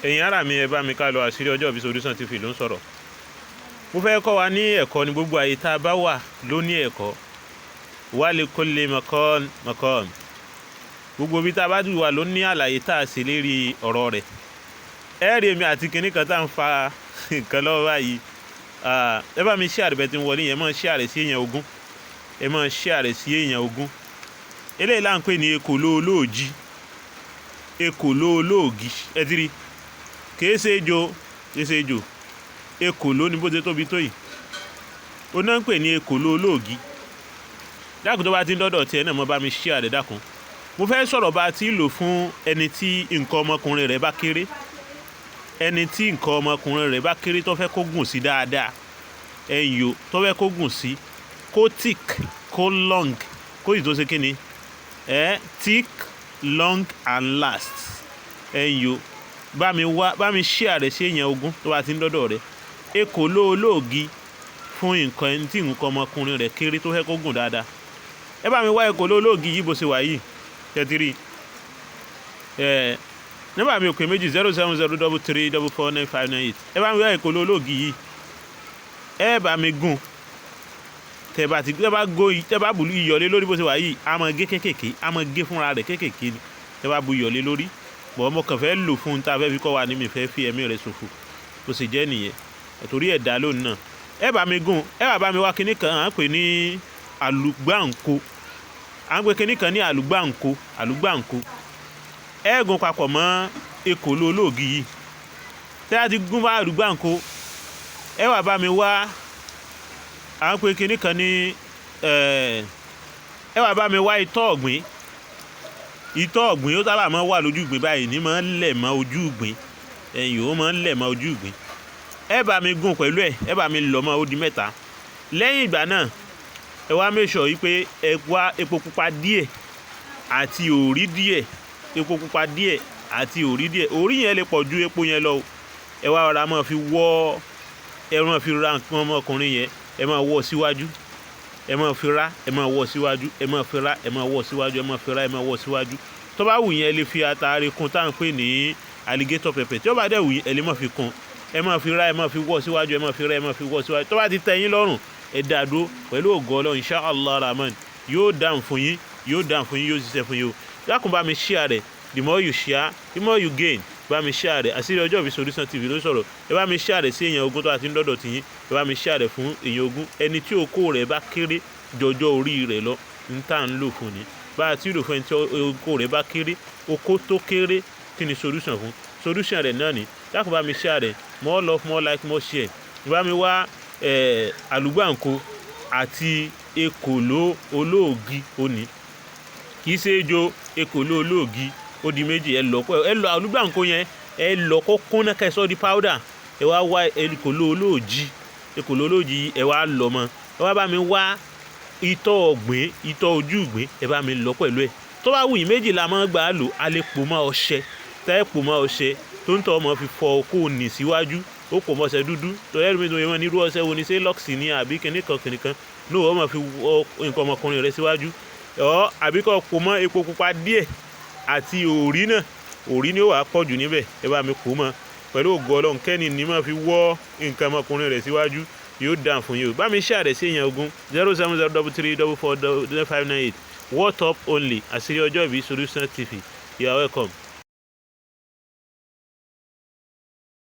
Ẹ̀yin ará mi, ẹ bá mi ká lọ. Àṣírí Ọjọ́ Ìbí Solution TV ló ń sọ̀rọ̀. Mo fẹ́ kọ́ wa ní ẹ̀kọ́ ní gbogbo àyè tá a bá wà ló ní ẹ̀kọ́. Wa li kulli maqam maqam. Gbogbo ibi tá a bá wà ló ní àlàyé tá a sì lérí ọ̀rọ̀ rẹ̀. Ẹ rí èmi àti kinní kan tá à ń fa nǹkan lọ́wọ́ báyìí. Ẹ bá mi share bẹ́ẹ̀ tí ń wọlé yẹn, máa share sí èèyàn 20, ẹ máa share sí èèyàn 20. Eléyìí là ń pè ní ekòló olóòjì, ekòló olóògì. Ẹ ti rí, kìí ṣe ejò, kìí ṣe ejò, ekòló ni. Bó ṣe tóbi tó yìí, ó náà ń pè ní ekòló olóògì. Dákun, tó bá ti ń dọ́dọ̀ tiẹ̀ náà, mo bá mi share rẹ̀. Dákun, mo fẹ́ sọ̀rọ̀ bá a ti lò fún ẹni tí nǹkan ọmọkùnrin rẹ̀ bá kéré, ẹni tí nǹkan ọmọkùnrin rẹ̀ bá kéré, tó fẹ́ kó gùn sí dáadáa, ẹ̀yìn o, tó fẹ́ kó gùn sí, kó thick, kó long, kó sì tó ṣe kí ni ẹ, thick, long and last. Ẹ̀yìn o, bá mi wá, bá mi share rẹ̀ sí èèyàn 20 tó bá ti ń dọ́dọ̀ rẹ̀. Ekòló olóògì fún nǹkan ẹni tí nǹkan ọmọkùnrin rẹ̀ kéré, tó fẹ́ kó gùn dáadáa. Ẹ bá mi wá ekòló olóògì yìí bó ṣe wà yìí. Tẹ́tírì ẹ, nọ́mbà mi ò pé méjì: 07033449598. Ẹ bá mi wá ekòló olóògì yìí, ẹ bá mi gún. Tẹ́ bá ti, tẹ́ bá gó, tẹ́ bá bù iyọ̀ lé lórí bó ṣe wà yìí, a máa gé kékèké, a máa gé fúnra rẹ̀ kékèké ni tẹ́ bá bu iyọ̀ lé lórí. Bọ̀ mo kàn fẹ́ lò fún un tá a fẹ́ fi kọ́ wa ní mi fẹ́ fi ẹ̀mí rẹ̀ ṣòfò. Bó ṣe jẹ́ nìyẹn, torí ẹ̀dá lónìí náà. Ẹ bá mi gún, ẹ bá mi wá kinní kan à ń pè ní àlùgbàǹko. À ń pè kinní kan ní àlùgbàǹko, àlùgbàǹko. Ẹ gún papọ̀ mọ́ ekòló olóògì yìí. Tẹ́ a ti gún bá àlùgbàǹko, ẹ wá bá mi wá, à ń pè kinní kan ní ẹ wá bá mi wá itọ́ ọ̀gbìn. Itọ́ ọ̀gbìn, ó sábà máa ń wà lójú ìgbín báyìí, ní máa ń lẹ̀ mọ́ ojú ìgbín ẹ̀yìn, ó máa ń lẹ̀ mọ́ ojú ìgbín. Ẹ bá mi gún pẹ̀lú ẹ̀, ẹ bá mi lọ̀ mọ́, ó di mẹ́ta. Lẹ́yìn ìgbà náà, ẹ wá make sure wípé ẹ wá epo pupa díẹ̀ àti òrí díẹ̀, epo pupa díẹ̀ àti òrí díẹ̀. Òrí yẹn lè pọ̀ ju epo yẹn lọ o. Ẹ wá rọra máa fi wọ́, ẹ máa fi ra nǹkan ọmọkùnrin yẹn, ẹ máa wọ́ síwájú, ẹ máa fi ra, ẹ máa wọ́ síwájú, ẹ máa fi ra, ẹ máa wọ́ síwájú, ẹ máa fi ra, ẹ máa wọ́ síwájú. Tó bá wù yín, ẹ lè fi ataare kún, tá à ń pè ní alligator pepper. Tí ó bá dẹ̀ wù yín, ẹ lè má fi kún. Ẹ máa fi ra, ẹ máa fi wọ́ síwájú, ẹ máa fi ra, ẹ máa fi wọ́ síwájú. Tó bá ti tẹ́ yín lọ́rùn, ẹ dá dúró. Pẹ̀lú ògo Ọlọ́run, insha Allah rahman, yóò dáhùn fún yín, yóò dáhùn fún yín, yóò ṣiṣẹ́ fún yín o. Dákun, bá mi share rẹ̀. The more you share, the more you gain. Bá mi share rẹ̀. Àṣírí Ọjọ́ Ìbí Solution TV ló sọ̀rọ̀. Ẹ bá mi share rẹ̀ sí èèyàn 20 tó àti ń dọ́dọ̀ tì yín. Ẹ bá mi share rẹ̀ fún èèyàn 20. Ẹni tí okó rẹ̀ bá kéré jọjọ́ orí rẹ̀ lọ, ń tà ń lò fún ni. Bá a ti lò fún ẹni tí okó rẹ̀ bá kéré, okó tó kéré, kí ni solution fún? Solution rẹ̀ náà ni. Dákun, bá mi share rẹ̀. More love, more like, more share. Bá mi wá àlùgbàǹko àti ekòló olóògì òní, kì í ṣe ejò, ekòló olóògì, ó di méjì. Ẹ lọ, ẹ lọ àlùgbàǹko yẹn, ẹ lọ kó kúnná, kẹ́ sọ di powder. Ẹ wá wá ekòló olóòjì, ekòló olóòjì, ẹ wá lọ mọ́. Ẹ wá bá mi wá itọ́ ọ̀gbìn, itọ́ ojú ìgbín, ẹ bá mi lọ pẹ̀lú ẹ̀. Tó bá wù yín, méjì la máa ń gbà á lò. A lè pò mọ́ ọṣẹ, tẹ́ pò mọ́ ọṣẹ tó ń tọ́ ọmọ fi fọ okó nì síwájú. Ó pò mọ́ ọṣẹ dúdú torí ẹ̀rù mi tó yẹ wọ́n ní irú ọṣẹ wo ni, ṣé Lux ni àbí kinní kan kinní kan ní òun máa fi wọ nǹkan ọmọkùnrin rẹ síwájú ọ̀, àbí kó pò mọ́ epo pupa díẹ̀ àti òrí náà. Òrí ni ó wà pọ̀ jù níbẹ̀. Ẹ bá mi pò mọ́. Pẹ̀lú ògo Ọlọ́run, kẹ́ni ní máa fi wọ́ nǹkan ọmọkùnrin rẹ̀ síwájú, yóò dàn fún yín o. Bá mi share rẹ̀ sí èèyàn 20. 07033449598. WhatsApp only. Àṣírí Ọjọ́ Ìbí Solution TV, you are welcome.